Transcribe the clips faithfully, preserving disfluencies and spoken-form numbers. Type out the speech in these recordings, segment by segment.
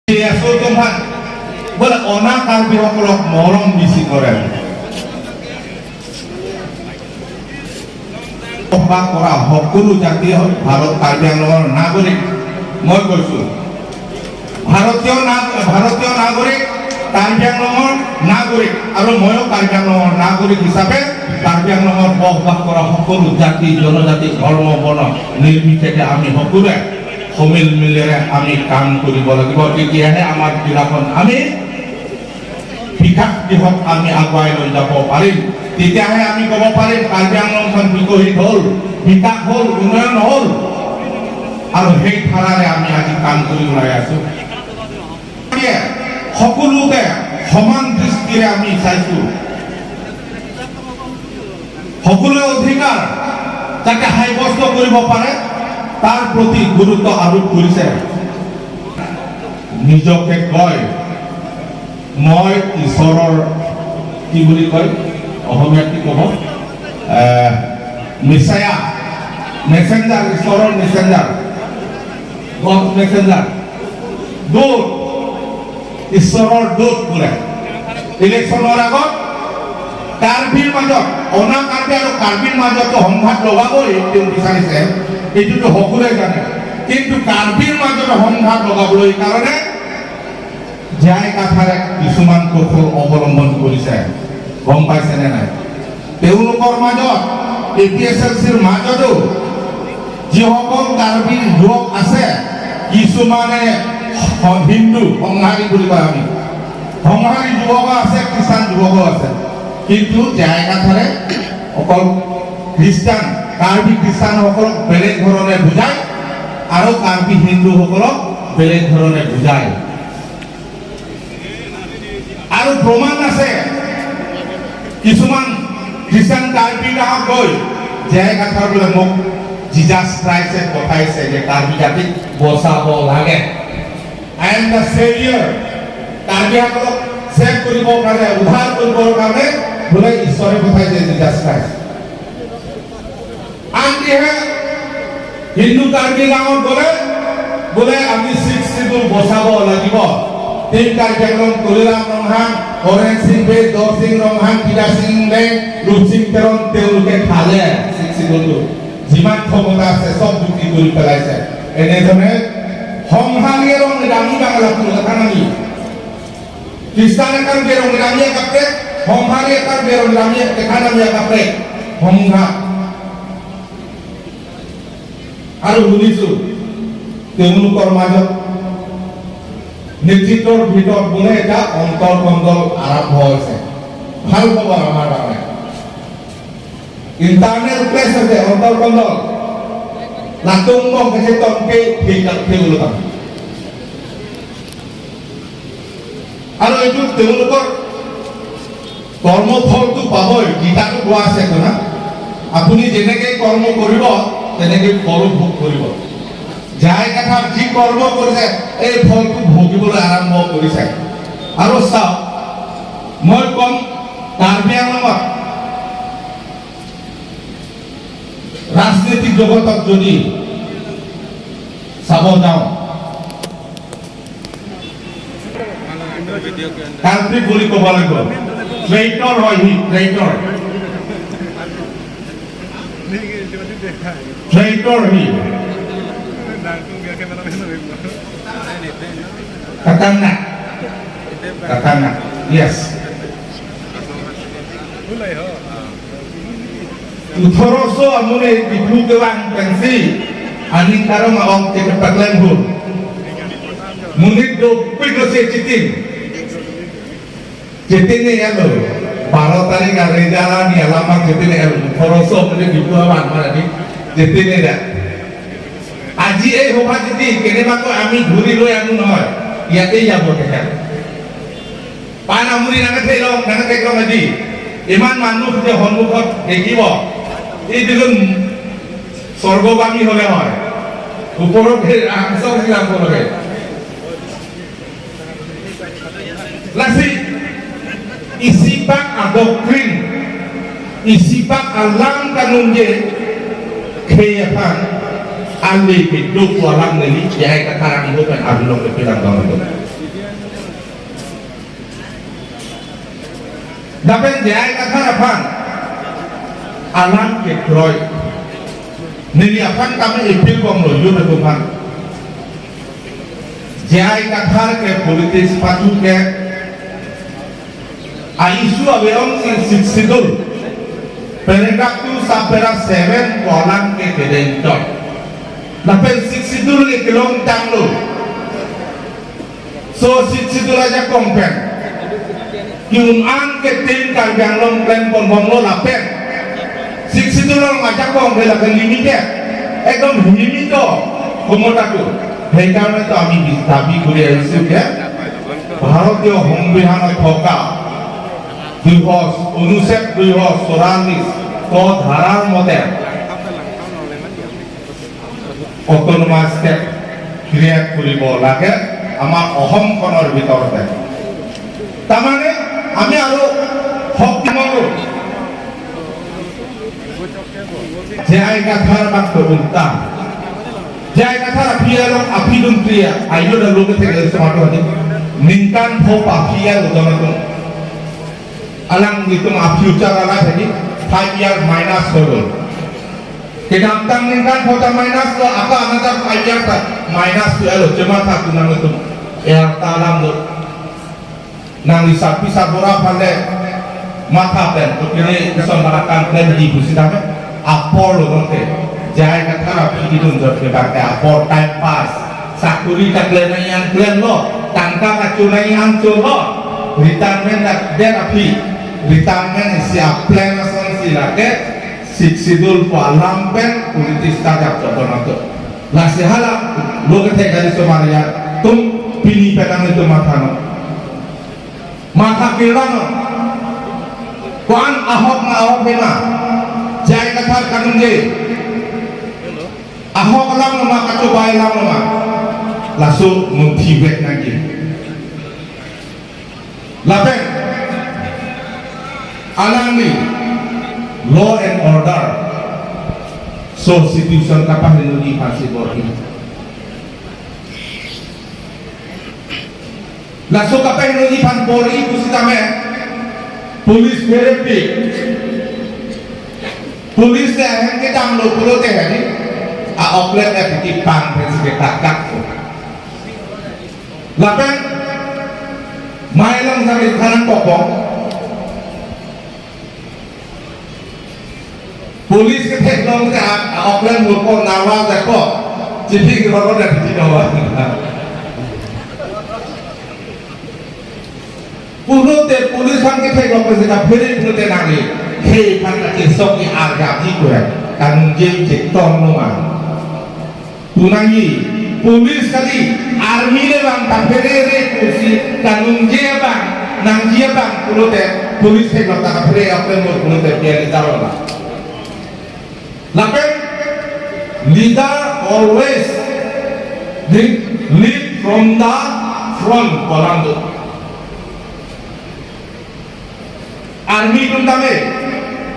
Aso atum aphan, বোলে অনা কাৰ্বিসকলক মৰম বেছি কৰে। বসবাস কৰা সকলো জাতি হ'ল ভাৰত কাৰ্বি আংলঙৰ নাগৰিক। মই কৈছো, ভাৰতীয় নাগ-, ভাৰতীয় নাগৰিক, কাৰ্বি আংলঙৰ নাগৰিক, আৰু ময়ো কাৰ্বি আংলঙৰ নাগৰিক হিচাপে কাৰ্বি আংলঙত বসবাস কৰা সকলো জাতি, জনজাতি, ধৰ্ম, বৰ্ণ নিৰ্বিশেষে আমি সকলোৱে সমিল মিলেৰে আমি কাম কৰিব লাগিব। তেতিয়াহে আমাৰ জিলাখন আমি বিকাশ দিশত আমি আগুৱাই লৈ যাব পাৰিম। তেতিয়াহে আমি ক'ব পাৰিম কাৰ্বি আংলংখন বিকশিত হ'ল, বিকাশ হ'ল, উন্নয়ন হ'ল। আৰু সেই ধাৰাৰে আমি আজি কাম কৰি ওলাই আছো। সকলোকে সমান দৃষ্টিৰে আমি চাইছো। সকলোৱে অধিকাৰ যাতে সাব্যস্ত কৰিব পাৰে, তাৰ প্ৰতি গুৰুত্ব আৰোপ কৰিছে। নিজকে কয়, মই ঈশ্বৰৰ, কি বুলি কয়, অসমীয়াত কি ক'ব? এ, মেছায়া, মেছেঞ্জাৰ, ঈশ্বৰৰ মেছেঞ্জাৰ, গড মেছেঞ্জাৰ, দূত, ঈশ্বৰৰ দূত বোলে। ইলেকশ্যনৰ আগত কাৰ্বিৰ মাজত, অনা কাৰ্বি আৰু কাৰ্বিৰ মাজতো সংঘাত লগাবই তেওঁ বিচাৰিছে, এইটোতো সকলোৱে জানে। কিন্তু কাৰ্বিৰ মাজত সংঘাত লগাবলৈ কাৰণে জে আই কাথাৰে কিছুমান কৌশল অৱলম্বন কৰিছে, গম পাইছেনে নাই? তেওঁলোকৰ মাজত, এ পি এছ এল চিৰ মাজতো যিসকল কাৰ্বি যুৱক আছে, কিছুমানে হ-, হিন্দু সংহাৰী বুলি কয় আমি, সংহাৰী যুৱকো আছে, খ্ৰীষ্টান যুৱকো আছে। কিন্তু জে আই কাথাৰে অকল খ্ৰীষ্টান, কাৰ্বি খ্ৰীষ্টানসকলক বেলেগ ধৰণে বুজায় আৰু কাৰ্বি হিন্দুসকলক বেলেগ ধৰণে বুজায়। আৰু প্ৰমাণ আছে, কিছুমান খ্ৰীষ্টান কাৰ্বি গাঁৱত গৈ জে আই কাথাৰ বোলে, মোক জিজাছ খ্ৰাইষ্টে পঠাইছে যে কাৰ্বি জাতিক বচাব লাগে। I am the savior। কাৰ্বিসকলক ছেভ কৰিবৰ কাৰণে, উদ্ধাৰ কৰিবৰ কাৰণে বোলে ঈশ্বৰে পঠাইছে জিজাছ খ্ৰাইষ্ট। আনকি হে হিন্দু কাৰ্বি গাঁৱত গ'লে বোলে আমি ছিক্স চিডিউল বচাব লাগিব। টিম কাৰ্বি আংলং, তুলিৰাম ৰংহাং, হৰেণ সিং বেদ, দৰ সিং ৰংহাং, কিদা সিং ইংলেং, ৰূপ সিং তেৰণ, তেওঁলোকে খালে ছিক্স চিডিউলটো। যিমান ক্ষমতা আছে চব বিক্ৰী কৰি পেলাইছে। এনেধৰণে সংহাৰী ৰং দামী বাংলা তুলসা নামি। Kristane kan berong ramia kaprek, Honghari kan berong ramia, kekhanamia kaprek, Hongha. আৰু শুনিছো, তেওঁলোকৰ মাজত নেতৃত্বৰ ভিতৰত বোলে এটা অন্তৰ কন্দল আৰম্ভ হৈছে। ভাল খবৰ আমাৰ কাৰণে। ইণ্টাৰনেল ক্লেছ হৈছে, অন্তৰ কন্দল। লাটুম বং কেছে টংকে ফেইকাল ফেউলতাম। আৰু এইটো তেওঁলোকৰ কৰ্মফলটো পাবই। গীতাটো কোৱা আছে তো না, আপুনি যেনেকে কৰ্ম কৰিব, তেনেকে ফল ভোগ কৰিব। জে আই কাথাৰ যি কৰ্ম কৰিছে, এই ফলটো ভুগিবলৈ আৰম্ভ কৰিছে। আৰু চাওক, মই কম, কাৰ্বি আংলঙত ৰাজনৈতিক জগতত যদি চাব যাওঁ, কালপ্ৰিট বুলি ক'ব লাগিব। ট্ৰেইটৰ হয় সি, ট্ৰেইটৰ। ট্ৰেইটৰ C. Katanna. Katanna. Yes. Othroso amonit Diphu kevang pensi aning karong a-ong ke kepaklem hu. Monit dopik lo si chitin. Chitin ni alo. বাৰ তাৰিখ আৰ ৰিজাল্ট আনি আলামা chitin ni alo. Othroso amonit Diphu kevang mana ni chitin ni dak. আজি এই সভা যদি কেনেবাকৈ আমি ঘূৰি লৈ আনো নহয়, ইয়াতেই যাব তেখেত। পান আমুৰি নাকে থৈ লওক, নাকে থৈ লওক আজি। ইমান মানুহ যে সন্মুখত দেখিব, এই দেখোন স্বৰ্গগামী হ'লে হয়। ওপৰত সেই আংশ বিলাক হ'লে। Lasi, isipak a-doctrine, isipak alam kanun je, khei aphan, ale ke dok walang neli, jai katarang bo kan abilok ke pilang bang do. Lapen J I Kathar aphan alam kekroi. Neli aphan kami appeal bomlo youth atum aphan. J I Kathar ke politics pathu ke a-issue ave ong si Sixth Schedule, paragraph two, sub-para seven pu alam ke kedeng chot. Lapen Sixth Schedule ke kelongtanglo. So Sixth Schedule ajakong pen ki-un-an ke tin Karbi Anglong plan ponbomlo lapen Sixth Schedule along ajakong ke lake limited, ekdom সীমিত ক্ষমতাটো। সেইকাৰণেতো আমি দাবী কৰি আহিছো যে ভাৰতীয় সংবিধানত থকা দুশ, অনুচ্ছেদ দুশ চৌৰাল্লিছ ক ধাৰাৰ মতে autonomous state create কৰিব লাগে আমাৰ অসমখনৰ ভিতৰতে। তাৰমানে আমি আৰু শক্তি নকৰো। J I Kathar bak to ulta. J I Kathar aphi along aphi dun priya ayo da loke thek semato hadi. Ningkan pho aphi ya utonato. Alanglitum a-future a-life hadi five year minus holo. Kedamtang ningkan pho ta minus lo, aka another five year ta minus lo, elo chematha tu nangtum. Ya ta alam lo. Nangli sarpi sarbura aphan le matha pen, to pini kosonbara kam klemji pusi tame apor lo nonke. J I Kathar aphi kidun jot ke bangke apor time pass. Sakuri ta klem nangji an klemlo, tangka kacho nangji an cholo. Retirement ta det aphi. Retirement isi a-plan asonsi lake Sixth Schedule pu alam pen politics ta jak chot nangto. Lasi hala lo kethek hari somariya atum pini pen nangtum matha non. Matha kirang non. Ko-an ahok ma ahok hema. J I Kathar kaningje. Ahok alam lo ma, kachobai alam lo ma. Laso munthi vek nangji. Lapen alangli law and order, so situation kapahenoji aphansi bor-i. Laso kapahenoji aphan bor-i pusitame police pherepik. Police le ahem kedamlo pulote hadi a-oklet apiti pang pensi ketaktak. Lapen mai along sampai sekarang kokong. Police ketheklong te a-oklet murko nawa jako. Chipik roro dan di nawa. Pulote police aphan ketheklong pensi kaphere pulote nangli. He aphan kachesok ni arjap di ko ya. Kaningje chetong lo ma. Punangji, police kali, army le bang kaphere re pusi, kaningje abang, nangji abang, pulote, police theklong ta kaphere, oklet mur pulote, biar kita lo lah. Lapen, leader always lead, lead from the front, pu alam do. Army atum tame,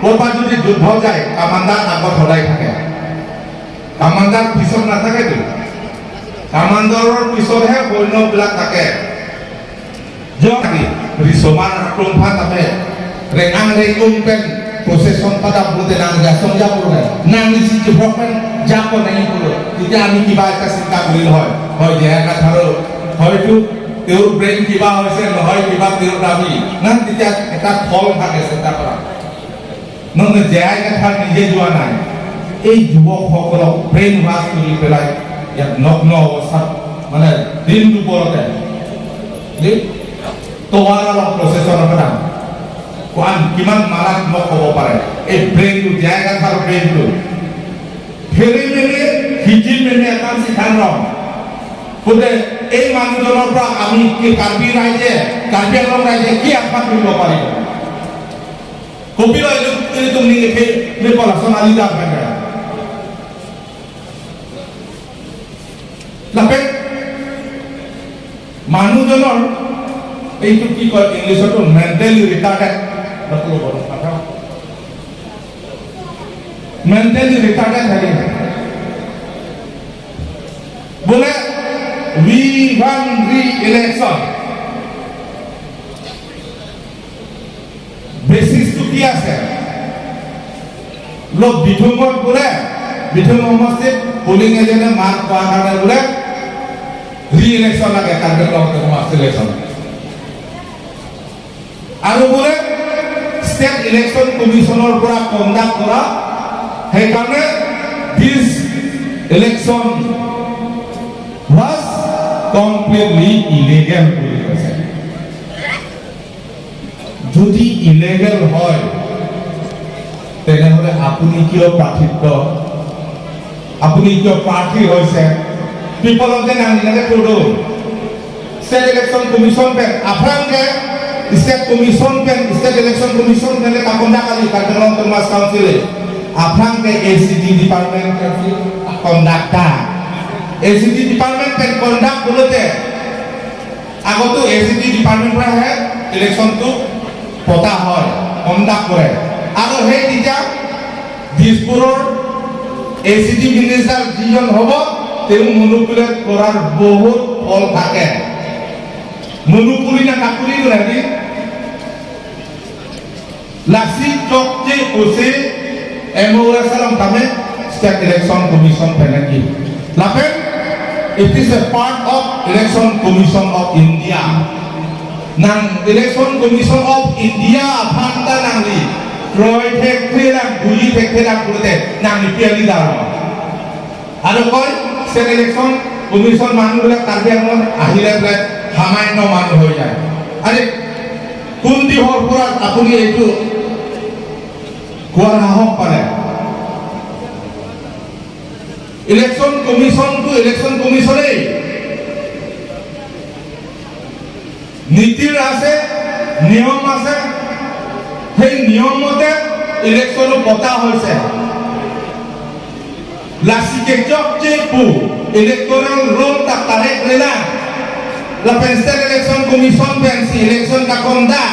korba jodi juddho jai, commander আগত সদায় থাকে। Commander পিছত নাথাকে তো। Commander ৰ পিছতহে সৈন্যবিলাক থাকে। Jodi risomar atum aphan tame, reng-ang reng-ung pen procession padam pulote nang jasong japu nai. Nangli si chephrok pen japo nai pulo. Titi ami kiba ekta sinta kori lo hoi. Hoi J I Kathar lo. Hoitu তেওঁৰ brain কিবা হৈছে, নহয় কিবা তেওঁৰ দাবী। না, তেতিয়া এটা ফল থাকে চিন্তা কৰা। Nonke J I Kathar নিজে যোৱা নাই। এই যুৱকসকলক brain wash কৰি পেলাই ইয়াত নগ্ন অৱস্থাত, মানে, দিন দুপৰতে, দেই, tovar along procession এটা কোৱান কিমান মাৰাত্মক হ'ব পাৰে। এই brain টো, J I Kathar brain টো ফেৰি মেলি, সিজি মেলি এখন চিধান ৰং। গতিকে এই মানুহজনৰ পৰা আমি কি কাৰ্বি ৰাইজে, কাৰ্বি আংলং ৰাইজে কি আশা কৰিব পাৰিব? কপিল এইটো, এইটো নি-, সেই, সেই পলাচন আলি দাম থাকে। Lapen মানুহজনৰ এইটো কি কয় ইংলিছত, mentally retarded। Mentally retarded থাকে। বোলে, "We want re-election।" কি আছে? লোক বিথুঙত বোলে, বিথুং সমষ্টিত polling agent এ মাত পোৱা কাৰণে বোলে re-election লাগে কাৰ্বি আংলং autonomous election। আৰু বোলে State Election Commission ৰ পৰা conduct কৰা, সেইকাৰণে this election was completely illegal বুলি কৈছে। যদি ইলিগেল হয়, তেনেহ'লে আপুনি কিয় প্ৰাৰ্থিত্ব, আপুনি কিয় প্ৰাৰ্থী হৈছে? People of the nang nang todo. State Election Commission pen, aphrang ke State Commission pen, State Election Commission pen le kakondak kali Karbi Anglong Autonomous Council le. Aphrang ke A C T department ke si conduct ta. A C T department pen conduct pulote, আগতো A C T department পৰা হে ইলেকশ্যনটো পতা হয়, কণ্ডাক্ট কৰে। আৰু সেই তেতিয়া দিছপুৰৰ A C T minister যিজন হ'ব, তেওঁ মনুপুলেট কৰাৰ বহুত ফল থাকে। মনুপুলি না কাকুলি টো নাহি। Lasi chokche pusi M O S along tame State Election Commission penaki. Lapen, it is a part of Election Commission of India. Nang Election Commission of India aphan ta nangli kroi thekthe lang, bui thekthe lang pulote nangli piali daro. Aro koi, State Election Commission manu ble Karbi Anglong ahile ble hamai no manu hoi jai. Are, কোন দিশৰ পৰা আপুনি এইটো কোৱাৰ সাহস পালে? ইলেকশ্যন কমিশ্যনটো ইলেকশ্যন কমিশ্যনেই। নীতিৰ আছে, নিয়ম আছে, সেই নিয়ম মতে ইলেকশ্যনো পতা হৈছে। Lasi ke chokche pu electoral roll ta karek rela, lapen State Election Commission pensi election kakondak,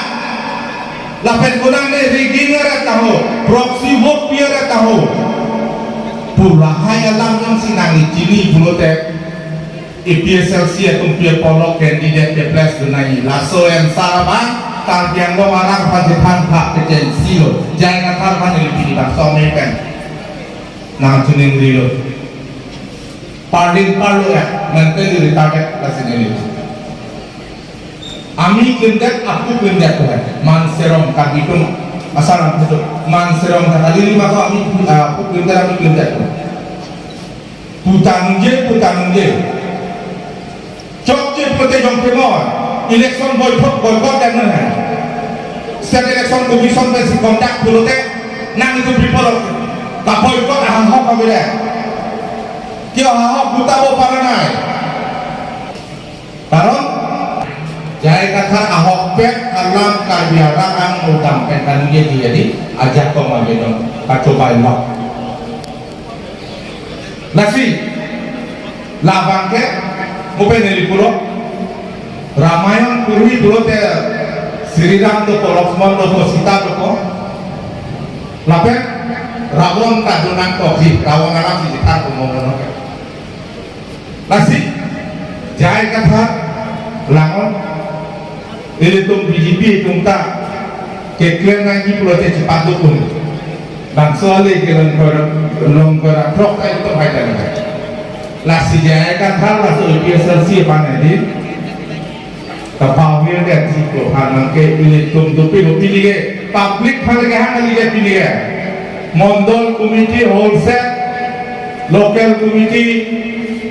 lapen konane rigging ara taho, proxy vote pi ara taho, pu lahai alam jongsi nangli chini pulote, A P H L C atum pi apollo candidate ke place dunai. Laso answer abang Karbi Anglong arat pajithan thak kechensi lo. J I Kathar aphan neli pini bangso amei pen nangchiningrilo. Pardin parlo ya, mentally retarded lasi neli. Ami klimdet, apu klimdet ko hai. Man serong Karbi atum asal ang putu. Man serong ta kali lima ko ami, ah, apu klimdet, ami klimdet ko. Putanungje, putanungje. Chokche pute jong kemo. Election boycott, boycott dan na hai. State Election Commission pensi conduct pulote, nangtum people of ka boycott ahang hok kami deh. Kio ahok buta bo para nai. Karon, J I Kathar ahokpet alam Karbi arat ang utam pen kaningje di jadi ajak kong abidong kacobai lok. Lasi, labang ke, mo pen neli pulo, Ramayan purhi pulote Sri Ram dopo, Lakshman dopo, Sita dopo, lapen Ravan ta donang toji, Ravan alam si jithan kumono. Lasi, J I Kathar langon, ilitum B J P atum ta keklem nangji pulote chipatu pun. Bangso ale ke long kora, long kora, throk ta itum hai ta. Lasi J I Kathar laso A P H L C aphan adi. Kapahir ke si ko aphan ke ilitum dupi dupi lige, public aphan ke hang lige pini ke. Mondol committee, wholesale, local committee,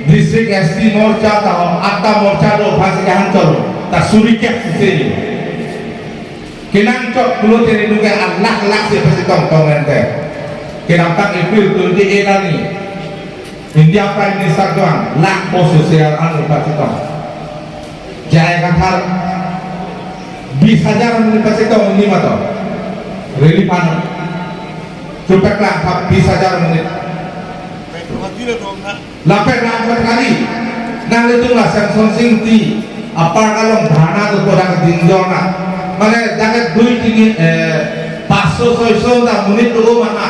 district S T morcha ta ho, atta morcha do aphan si hang cholo, ta suri kep si se. Kenang chok pulote nelitum ke lakh lakh si pasi tong tong ente. Kenang tang April twenty-eight arni India Prime Minister doan lakh post social an pasi tong. J I Kathar bis hajar menit pasi tong ini mato. Relief ano. Chupek lang thap bis hajar menit. Lapen rajat kali. Nanglitum la Samson Sing ti apar kalong dharna do kodak dinjona. Mane jagat dui tini, eh, পাঁচশো ছয়শো ta menit do mana.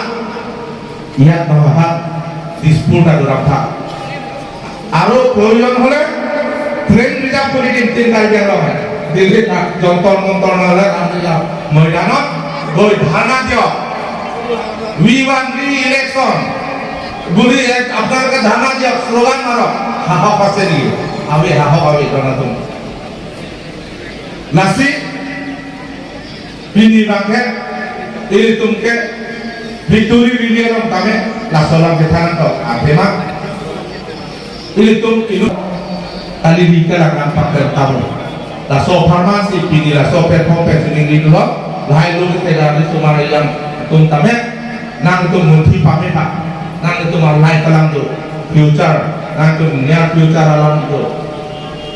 Iyat mahat Dispur ta duram tha. Aro proyojon hole train reserve kori dim tin Karbi Anglong hai. Delhi ta Jantar Mantar nale amri ya moidanot. Goi dharna diyo. We want re-election. Buli ek apnar ke dharna diyo, slogan maro. Hahok ase ni. Ave hahok ave dona tum. Lasi pini bangke ilitum ke victory rally along kami laso alam kethan to. Athema ilitum inu kali di kalang nampak tertamu. Laso pharmacy pini laso platform pen sining di dulu. Lahai lo kita di sumar yang tum tame. Nangtum munthi pame ha. Nangtum arlai kalang do. Future. Nangtum near future alam do.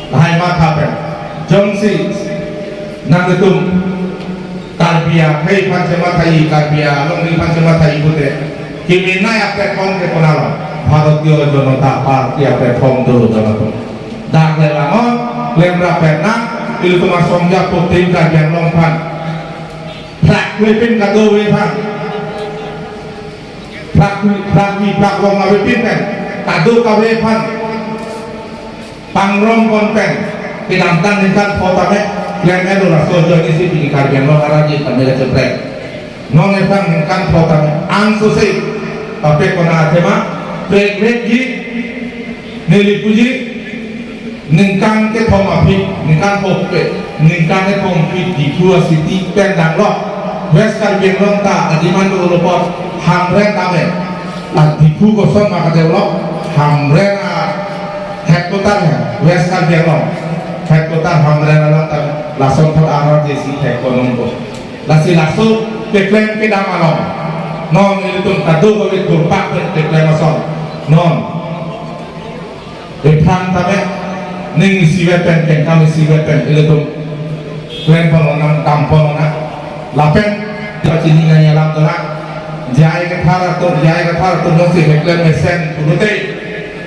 Lahai matha pen. Jongsi nangtum Karbi akhei aphan chemathai, Karbi alongri aphan chemathai pute. Kimi nai a-platform ke konalo. Bharatiya Janata Party a-platform do dona tum. Dak le lango, lemra pen nang, ilitum asong japo tin Karbi Anglong aphan. Phrak lepin kadokave aphan. Phrak, phrak ni phrak rong ave pin pen. Kadokave aphan. Pangrong kon pen. Kedamtang ningkan pho tame. Klem elo laso ajoine si pini Karbi Anglong arat ji tame kacheprek. Non epang ningkan pho tame. Angsose. Pape kona athema. Prek prek ji. Neli puji. Ningkan kethom aphi, ningkan hokpet, ningkan kethom aphi Diphu a-city pen danglo. West Karbi Anglong ta a-demand dolo apot Hamren tame. La Diphu koson ma kadevelop, Hamren a-headquarter he, West Karbi Anglong headquarter Hamren along tame. Lason thot arar jesi thek konon ko. Lasi laso keklem kedam along. Non ilitum kadokave thurpak keklem ason. Non Ephrang tame, ning isivet pen, kengkam isivet pen, ilitum klem pon lonang, dam pon lonang. Lapen, pachini nangji alam dolang. J I Kathar atum, J I Kathar atum jongsi keklem mesen pulote.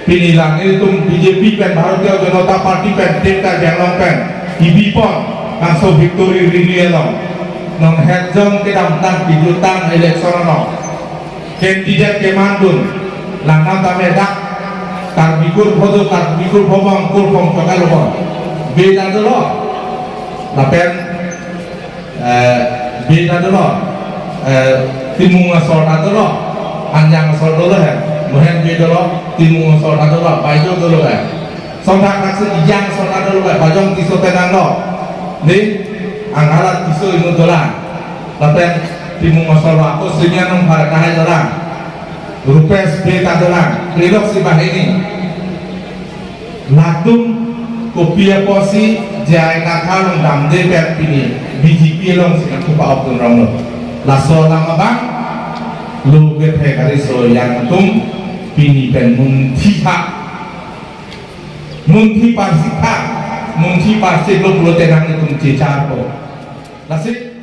Pini lang ilitum B J P pen, Bharatiya Janata Party pen, Team Karbi Anglong pen, ibi pon, laso victory rally along. Non het jong kedamtang, kejutang election along. Candidate kemandun, langdam tame dak, Karbi kur phodo, Karbi kur phobang, kur phong chokai lobang. Beda dolo, lapen, eh, beda dolo, eh, Timung asor ta dolo, Anjang asor dolo he, mohen be dolo, Timung asor ta dolo, Baijo dolo he. Sonthak thak si Ijang asor ta dolo he, Bajong Tisso tenang lo. Ni, anghala Tisso inut dolang. Lapen Timung asor lo ako senior nung para kahai dolang. Rupesh Bey ta dolang. Kelok si banghini. Latum kopi apotsi J I Kathar along damde pen pini B J P alongsi nangkhupa ok dun rong lo. Laso alam abang lo kethe kari so yang atum pini pen munthi tha. Munthi parsi tha. Munthi parsi lo pulote nanglitum chechar po. Lasi